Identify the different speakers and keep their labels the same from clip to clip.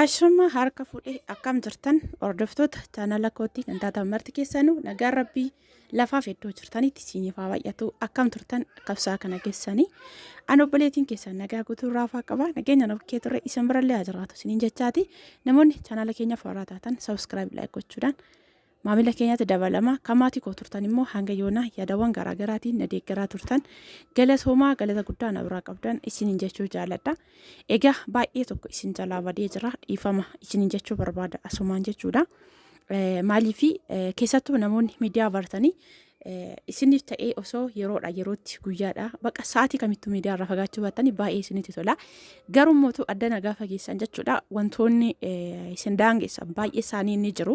Speaker 1: Ashama harka fuudhee akkam jirtan hordoftoota chaanala kootii kan taatan marti keessanuu nagaan rabbii lafaaf iddoo jirtanitti isiniif haa baay'atu. Akkam turtan qabsaa kana keessanii? An obboleettiin keessan nagaa guutuu raafaa qaba. Nageenya na bukkee ture isin birallee haa jiraatu isiniin jechaati. Namoonni chaanala keenyaaf haaraa taatan subscribe, like gochuudhaan maamila keenyatti dabalama. Kan maatii koo turtan immoo hanga yoonaa yaadawwan garaagaraatiin na deeggaraa turtan, galatoomaa, galata guddaa na biraa qabdan isiniin jechuu jaaladha. Egaa baay'ee tokko isin jalaa badee jira, dhiifama isiniin jechuu barbaada asumaan jechuudha. Maaliif keessattuu namoonni miidiyaa bartanii isiniif ta'ee osoo yeroodha yerootti, guyyaadha, baqa sa'aatii kamittuu miidiyaa irraa fagaachuu baattanii baay'ee isinitti tola. Garuu mootu addana gaafa geessan jechuudha, wantoonni isin daangessan baay'ee isaanii ni jiru.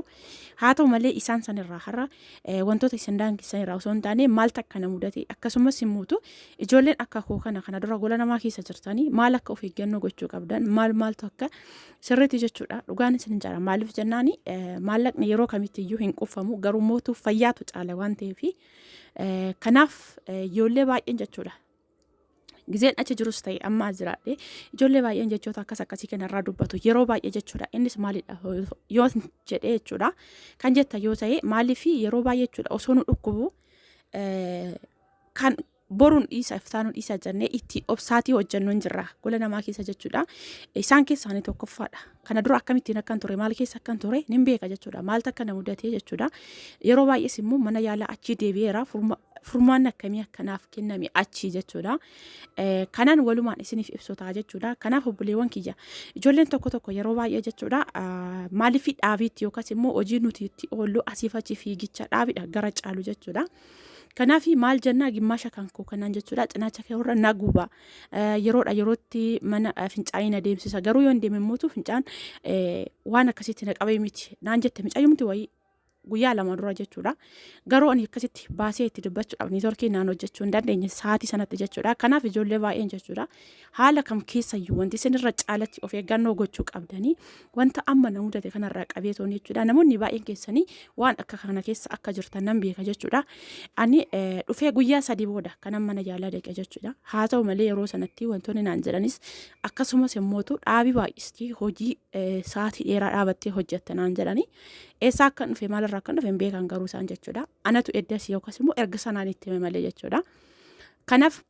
Speaker 1: Haa ta'u malee isaan sanirraa har'a wantoota isin daangessan irraa osoo hin taane, maal takka na mudate, akkasumas immoo ijoolleen akka koo kana dura gola namaa keessa jirtanii maal akka of eeggannoo gochuu qabdan, maal maaltu akka sirriitti jechuudha. Dhugaan isin jira. Maaliif jennaani, maallaqni yeroo kamitti iyyuu hin quufamu, garuu mootuu fayyaatu caala waan ta'eef. Kanaaf ijoollee baay'een jechuudha. Gizeen achi jirus ta'e amma as jiraadhe, ijoollee baay'een jechoota akkas akkasii kanarraa dubbatu yeroo baay'ee jechuudha. Innis maalidha yoo jedhee jechuudha. Kan jetta yoo ta'e, maaliif yeroo baay'ee jechuudha osoo nu dhukkubu kan boruun dhiisa, iftaanuu dhiisa jennee itti obsaatii hojjennu hin jirra gola namaa keessa jechuudha. Isaan keessaa ani tokkoffaadha. Kana dura akkamittiin akkan ture, maal keessa akkan ture nin beeka jechuudha. Maaltu akka na mudatee jechuudha. Yeroo baay'ees immoo mana yaalaa achii deebi'eera. Furmaanni akkamii akkanaaf kenname achii jechuudha. Kanaan walumaan isiniif ibsu ta'a jechuudha. Kanaaf obboleewwan kiyya, ijoolleen tokko tokko yeroo baay'ee jechuudha, maaliif dhaabiitti yookaas immoo hojii nuti itti oollu asiif achi fiigicha dhaabidha gara caalu jechuudha. Kanaaf maal jennaa, gimmaasha kan koo kanaan jechuudha, cinaacha kee irra na guba. Yeroodha yerootti mana fincaanii na deemsisa. Garuu yoo hin deeme immoo fincaan waan akkasitti na qabee miti. Naan jette mucayyumti wayii guyyaa 2 dura jechuudha. Garuu ani akkasitti baasee itti dubbachuudhaaf niitoorkii naan hojjechuu hin dandeenye sa'aatii sanatti jechuudha. Kanaaf ijoollee baay'een jechuudha, haala kam keessayyuu wanti isinirra caalatti of eeggannoo gochuu qabdanii wanta amma na mudate kanarraa qabee toon jechuudha. Namoonni baay'een keessanii waan akka kana keessa akka jirtan nan beeka jechuudha. Ani dhufee guyyaa 3 booda kanan mana yaalaa dhaqe jechuudha. Haa ta'u malee yeroo sanatti wantoonni naan jedhanis, akkasumas immootu dhaabii baay'istii hojii sa'aatii dheeraa dhaabattee hojjette naan jedhanii, eessaa akkan dhufe, maalirraa akkan dhufe hin beekan garuu isaan jechuudha. Anatu eddasii yookaas immoo erga sanaan itti hime malee jechuudha. Kanaaf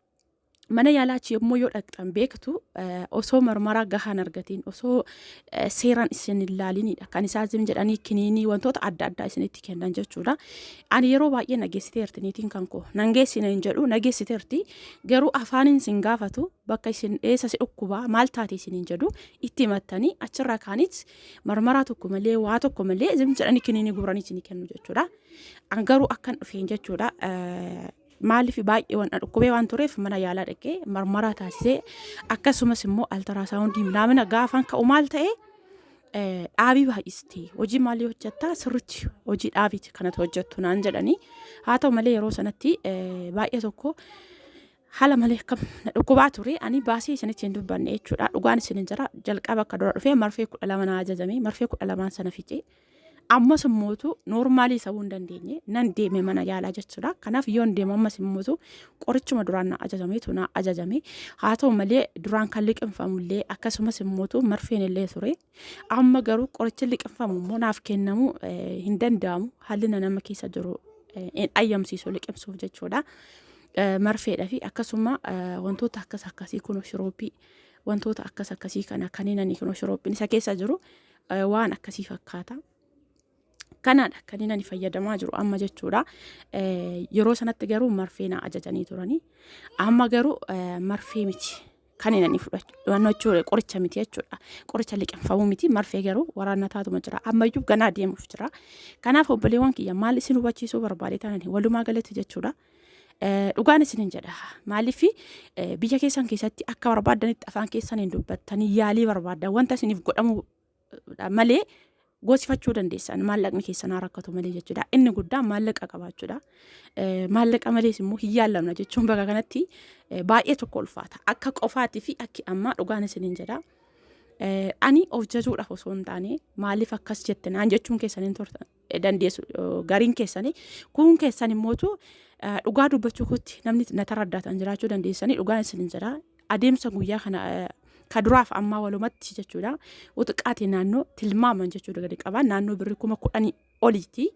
Speaker 1: mana yaalaa achi yommuu yoo dhaqxan beektu, osoo marmaraa gahaan argatiin, osoo seeraan isin hin laalinidha kan isaan isin jedhanii kiniinii wantoota adda addaa isinitti kennan jechuudha. Ani yeroo baay'ee na geessiteerti niitiin kan koo, nan geessine hin jedhu, na geessiteerti, garuu afaaniin isin gaafatu, bakka isin eessa si dhukkubaa, maal taate isin hin jedhu. Itti himattanii achirraa kaanit marmaraa tokko malee, waa tokko malee isin jedhanii kiniinii guuranii isin kennu jechuudha. An garuu akkan dhufeen jechuudha. Maaliif baay'ee waan dhukkubee waan tureef mana yaalaa dhaqee marmaraa taasisee, akkasumas immoo altaraasaawundii naamina gaafan ka'u maal ta'e, dhaabii baay'istee hojii maalii hojjettaa, sirriitti hojii dhaabiiti kanatu hojjettu naan jedhanii. Haa ta'u malee yeroo sanatti baay'ee tokko haala malee akkam na dhukkubaa ture, ani baasee isinitti hin dubbanne jechuudha. Dhugaan isin hin jira, jalqaba akka dura dhufee marfee 12 na ajajame, marfee 12n sana fixee ammas immootu noormaalii ta'uu hin dandeenye, nan deeme mana yaalaa jechuudha. Kanaaf yoon deemu ammas immootu qorichuma duraan na ajajametu na ajajame. Haa ta'u malee duraan kan liqimfamullee akkasumas immootu marfeen illee ture. Amma garuu qorichi liqimfamu immoo naaf kennamuu hin danda'amu. Haalli na nama keessa jiru hin ayyamsiisu liqimsuuf jechuudha. Marfeedha fi akkasuma wantoota akkas akkasii kunoo shirooppii wantoota akkas akkasii kana kanneen ani kunoo shirooppiin isa keessa jiru waan akkasii fakkaata. Kanaadha kan inni ani fayyadamaa jiru amma jechuudha. Yeroo sanatti garuu marfee na ajajanii turanii. Amma garuu marfee miti kan inni ani fudhachuu, qoricha miti jechuudha. Qoricha liqimfamuu miti, marfee garuu waraannataatuma jira. Ammayyuu ganaa deemuuf jira. Kanaaf obboleewwan kiyya, maal isin hubachiisuu barbaade taanani, walumaa galatti jechuudha. Dhugaan isinin jedha. Maaliif biyya keessan keessatti akka barbaaddanitti afaan keessan hin dubbattanii yaalii barbaaddan wanta isiniif godhamu malee goosifachuu dandeessan, maallaqni keessan haa rakkatu malee jechuudha. Inni guddaan maallaqa qabaachuudha. Maallaqa malees immoo hin yaallamna jechuun bakka kanatti baay'ee tokko ulfaata. Akka qofaatii fi akki ammaa dhugaan isinin jedha. Ani of jajuudhaaf osoo hin taane, maaliif akkas jette naan jechuun keessan hin turtan dandeessu gariin keessanii, kun keessan immootu dhugaa dubbachuu kootti namni na taraddaatan jiraachuu dandeessanii. Dhugaan isin jedha, adeemsa guyyaa kana Ka duraaf ammaa walumatti jechuudha. Uxiqqaate naannoo tilmaaman jechuudha gadi qabaa naannoo birrii 10,000 oliiti.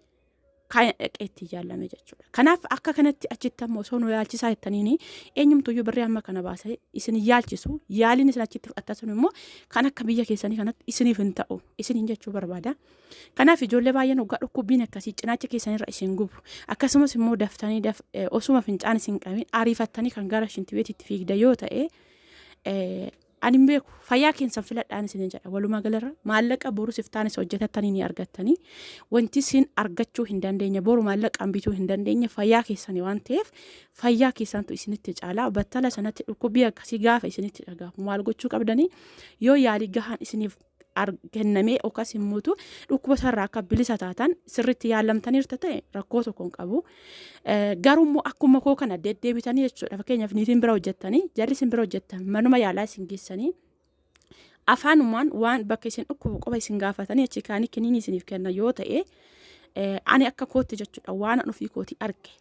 Speaker 1: Kan dhaqee itti yaallame jechuudha. Kanaaf akka kanatti achitti ammoo osoo nu yaalchisaa jettaniini eenyumtuyyuu birrii amma kana baasee isin yaalchisu yaaliin isin achitti fudhattan sun immoo kan akka biyya keessanii kanatti isiniif hin ta'u isiniin jechuu barbaada. Kanaaf ijoollee baay'een hoggaa dhukkubbiin akkasii cinaacha keessanirra isin gubu akkasumas immoo daftanii daf, osuma fincaan isin qabin ariifattanii kan gara shintibeetitti fiigda yoo ta'e ani hin beeku fayyaa keessan filadhaan isinin jedha. Walumaa galarra maallaqa boru siftaanis hojjetattanii ni argattanii. Wanti isin argachuu hin dandeenye boru maallaqaan bituu hin dandeenye fayyaa keessanii waan ta'eef fayyaa keessantu isinitti caalaa. Battala sanatti dhukkubbii akkasii gaafa isinitti dhagahamu maal gochuu qabdanii? Yoo yaalii gahaan isiniif kennamee yookaas immoo dhukkuba sarraa akka bilisa taatan sirriitti yaalamtaniirta ta'e rakkoo tokko hin qabu. Garuu immoo akkuma koo kana deddeebitanii jechuudha. Fakkeenyaaf niitiin bira hojjettanii jarri isin bira hojjettan manuma yaalaa isin geessanii afaanumaan waan bakka isin dhukkubu qofa isin gaafatanii achi kaanii kiniinii isiniif kenna yoo ta'e ani akka kootti jechuudha waan an ofii kootii arge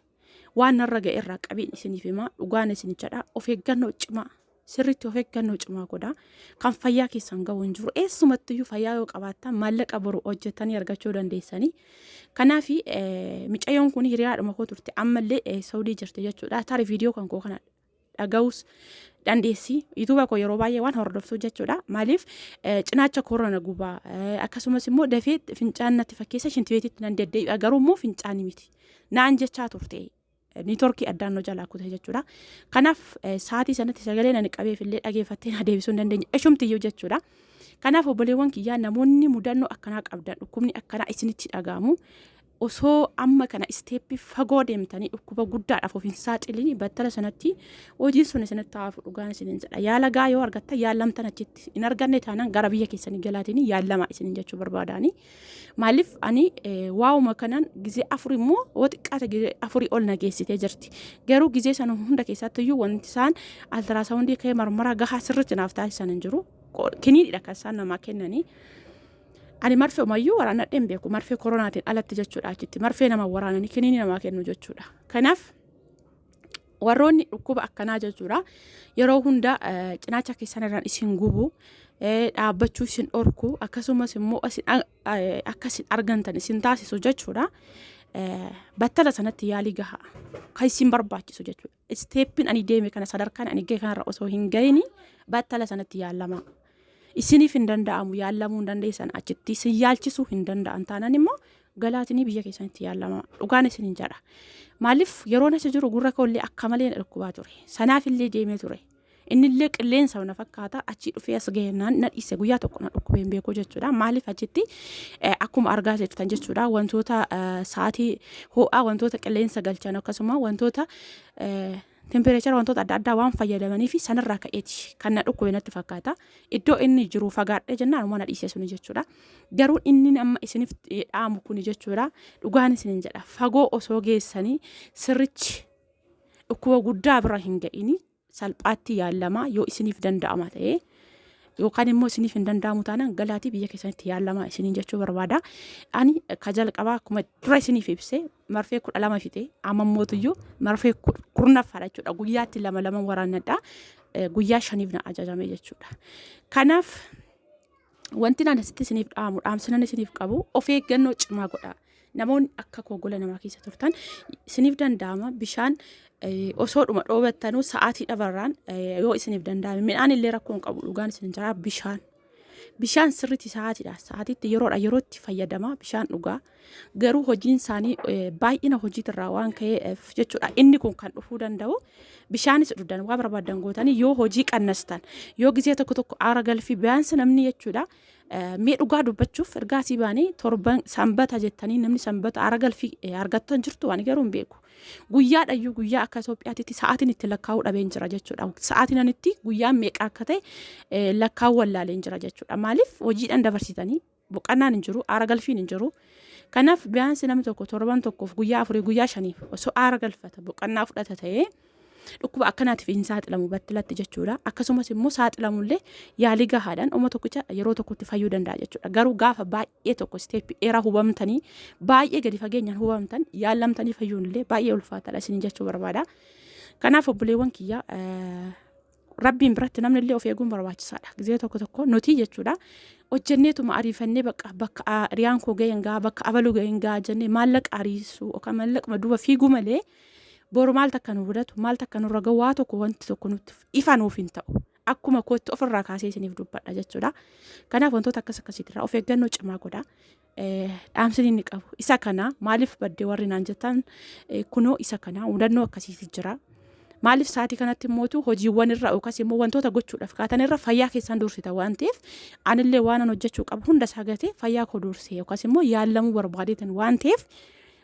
Speaker 1: waan narra ga'e irraa qabiin isiniif himaa dhugaan isin jedha. Of eeggannoo cimaa sirriitti of eeggannoo cimaa godha. Kan fayyaa keessan ga'u hin jiru. Eessumattiyyuu fayyaa yoo qabaattan maallaqa boru hojjettanii argachuu dandeessanii. Kanaaf micayyoon kun hiriyaadhuma koo turte ammallee Saudii jirti jechuudha. Tarii viidiyoo kan koo kana dhaga'uus dandeessi. Yuutuuba koo yeroo baay'ee waan hordoftuu jechuudha. Maaliif cinaacha koorra na gubaa akkasumas immoo dafee fincaan natti fakkeessa shintibeetitti nan deddeebi'a garuu immoo fincaani miti. Naan jechaa turte. Niitoorkii addaan nu jalaa kute jechuudha. Kanaaf sa'aatii sanatti sagalee nani qabeef illee dhageeffattee na deebisuu hin dandeenye ishumtiyyuu jechuudha. Kanaaf obboleewwan kiyyaa namoonni mudannoo akkanaa qabdan dhukkubni akkanaa isinitti dhaga'amu osoo amma kana isteeppii fagoo deemtanii dhukkuba guddaadhaaf of hin saaxilin battala sanatti hojiin sun isinitti hafu dhugaan isinin jedha. Yaala gaa yoo argattan yaalamtan achitti hin arganne taanaan gara biyya keessanii galaatiin yaalamaa isinin jechuu barbaadaani. Maaliif ani waa'uma kanaan gizee afur immoo yoo xiqqaate gizee afurii ol na geessitee jirti. Garuu gizee sana hunda keessatti iyyuu wanti isaan altiraasawundii ka'ee marmara gahaa sirriitti naaf taasisan hin jiru. Kiniidha kan isaan namaa kennanii. Ani marfee umayyuu waraanadhee hin beeku. Marfee koronaatiin alatti jechuudha achitti. Marfee nama waraananii kiniinii namaa kennu jechuudha. Kanaaf warroonni dhukkuba akkanaa jechuudha yeroo hunda cinaacha keessan irraan isin gubu dhaabbachuu isin dhorku akkasumas immoo akka isin argantan isin taasisu jechuudha. Battala sanatti yaalii gahaa kan isin barbaachisu jechuudha. Isteeppiin ani deeme kana sadarkaan ani gahe kanarra osoo hin gahini battala sanatti yaalamaa. Isiniif hin danda'amu yaallamuu hin dandeessan achitti isin yaalchisuu hin danda'an taanaan immoo galaatinii biyya keessanitti yaalamaa dhugaan isin hin jedha. Maaliif yeroon achi jiru gurra koollee akka malee na dhukkubaa ture. Sanaaf illee deemee ture. Inni illee qilleensa na fakkaata achii dhufee as gahennaan na dhiise guyyaa tokko na dhukkubee hin beeku jechuudha. Maaliif achitti akkuma argaa jirtan jechuudha wantoota sa'aatii ho'aa wantoota qilleensa galchan akkasuma wantoota tempereechara wantoota adda addaa waan fayyadamanii fi sanarraa ka'eeti kan na dhukkube natti fakkaata. Iddoo inni jiru fagaadhee jennaan uma na dhiise suni jechuudha. Garuu inni amma isiniif dhaamu kuni jechuudha. Dhugaan isinin jedha. Fagoo osoo geessanii sirrichi dhukkuba guddaa bira hin ga'ini salphaatti yaalamaa yoo isiniif danda'ama ta'e. Yookaan immoo isiniif hin danda'amu taanaan galaatii biyya keessanitti yaalamaa isiniin jechuu barbaada. Ani ka jalqabaa akkuma dura isiniif ibse marfee 12 fixe amma mootuyyuu marfee kurnaffaadha jechuudha. Guyyaatti lama lama waraanadha. Guyyaa shaniif na ajajame jechuudha. Kanaaf wanti naan asitti isiniif dhaamu dhaamsinan isiniif qabu of eeggannoo cimaa godha. Namoonni akka koo gola namaa keessa turtan isiniif danda'ama bishaan osoodhuma dhoobattanuu sa'aatii dhabarraan yoo isiniif danda'ame midhaan illee rakkoo hin qabu dhugaan isin jira bishaan. Bishaan sirriitti sa'aatiidha. Sa'aatiitti yeroodha yerootti fayyadama bishaan dhugaa. Garuu hojiin isaanii baay'ina hojiitirraa waan ka'eef jechuudha. Inni kun kan dhufuu danda'u bishaanis dhugdan waa barbaadan gootanii yoo hojii qannastan yoo gizee tokko tokko aara galfii biyaansi namni jechuudha. Mee dhugaa dubbachuuf ergaa asii baanii torban sanbata jettanii namni sanbata aara galfii argattan jirtu ani garuu hin beeku. Guyyaadhayyuu guyyaa akka Itoophiyaatitti sa'aatiin itti lakkaa'uu dhabeen jira jechuudha. Sa'aatiin anitti guyyaan meeqa akka ta'e lakkaa'uu wallaaleen jira jechuudha. Maaliif hojiidhaan dabarsitanii boqonnaan hin jiru, aara galfiin hin jiru. Kanaaf biyaansi namni tokko torban tokkoof guyyaa afurii guyyaa shaniif osoo aara galfata boqonnaa fudhata ta'ee dhukkuba akkanaatiif hin saaxilamu battalatti jechuudha. Akkasumas immoo saaxilamullee yaalii gahaadhaan oma tokkicha yeroo tokkotti fayyuu danda'a jechuudha. Garuu gaafa baay'ee tokko isteeppii dheeraa hubamtanii baay'ee gadi fageenyaan hubamtan yaalamtanii fayyuun illee baay'ee ulfaataadha isin jechuu barbaada. Kanaaf obboleewwan kiyya Rabbiin biratti namni illee of eeguun barbaachisaadha. Gizee tokko tokko nuti jechuudha hojjenneetuma ariifannee bakka bakka hiriyaan koo ga'een ga'a bakka abaluu ga'een ga'a jennee maallaqa ariisuu yookaan maallaquma duuba fiiguu malee boru maal takka nu mudatu maal takka nurra ga'u waa tokko wanti tokko nutti ifa nuuf hin ta'u. Akkuma kootti ofirraa kaasee isiniif dubbadha jechuudha. Kanaaf wantoota akkas akkasiitirraa of eeggannoo cimaa godha. Dhaamsin inni qabu isa kana maaliif baddee warri naan jettan kunoo isa kana mudannoo akkasiitu jira. Maaliif sa'aatii kanatti immootu hojiiwwan irra yookaas immoo wantoota gochuudhaaf kaatan irra fayyaa keessan dursita waan ta'eef anillee waan an hojjechuu qabu hunda isaa gatee fayyaa koo dursee yookaas immoo yaalamuu barbaadeetan waan ta'eef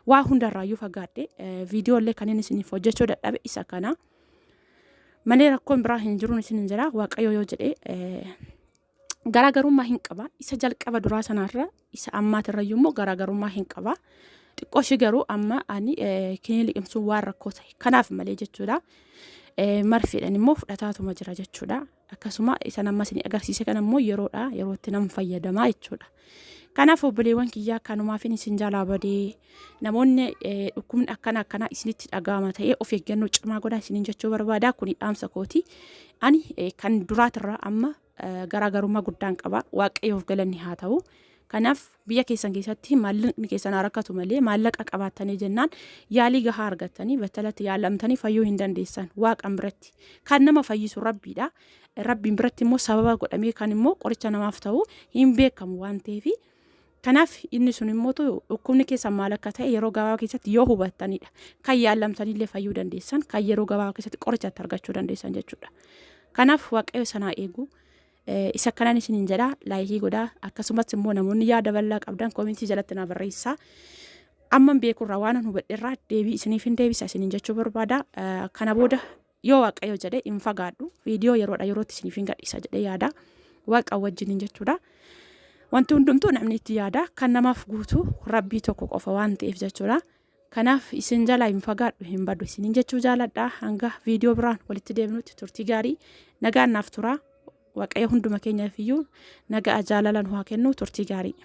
Speaker 1: waa hundarraayyuu fagaadhe viidiyoo illee kan inni isiniif hojjechuu dadhabe isa kana. Malee rakkoon biraa hin jiruun isin hin jira waaqayyo yoo jedhee garaagarummaa hin qaba. Isa jalqaba duraa sanarra isa ammaatirrayyuu immoo garaagarummaa hin qaba. Xiqqoo ishii garuu amma ani kinii liqimsuun waan rakkoo ta'e kanaaf malee jechuudha. Marfeedhaan immoo fudhataatuma jira jechuudha. Akkasuma isan amma isin agarsiise kana immoo yeroodha yerootti nan fayyadamaa jechuudha. Kanaaf obboleewwan kiyyaa kanumaafin isin jalaa badee namoonni dhukkubni akkana akkanaa isinitti dhaga'ama ta'ee of eeggannoo cimaa godhaa isiniin jechuu barbaada. Kuni dhaamsa kooti. Ani kan duraatirraa amma garaagarummaa guddaan qaba. Waaqayyoof galanni haa ta'u. Kanaaf biyya keessan keessatti maallaqni keessan haa rakkatu malee maallaqa qabaattanii jennaan yaalii gahaa argattanii battalatti yaalamtanii fayyuu hin dandeessan waaqan biratti. Kan nama fayyisu rabbiidha. Rabbiin biratti immoo sababa godhamee kan immoo qoricha namaaf ta'u hin beekamu waan ta'eef. Kanaaf inni sun immoo dhukkubni keessan maal akka ta'e yeroo gabaabaa keessatti yoo hubattanidha. Kan yaalamtanillee fayyuu dandeessan, kan yeroo gabaabaa keessatti qoricha itti argachuu dandeessan jechuudha. Kanaaf Waaqayyo sanaa eegu. Isa akkanaan isiniin jedha laayikii godhaa akkasumas immoo namoonni yaada bal'aa qabdan koomentii jalatti naa barreessaa. Amman beekurraa waan an hubadherraa deebii isiniif hin deebisa isiniin jechuu barbaada. Kana booda yoo Waaqayyo jedhe hin fagaadhu viidiyoo yeroodha yerootti isiniif hin gadhiisa jedhee yaada. Waaqa wajjiniin jechuudha. Wanti hundumtuu namni itti yaada kan namaaf guutu rabbii tokko qofa waan ta'eef jechuudha. Kanaaf isin jalaa hin fagaadhu hin badu isiniin jechuu jaaladha. Hanga viidiyoo biraan walitti deebinutti turtii gaarii nagaan naaf turaa. Waaqayyo hunduma keenyaaf iyyuu nagaa jaalala nu haa kennu turtii gaarii.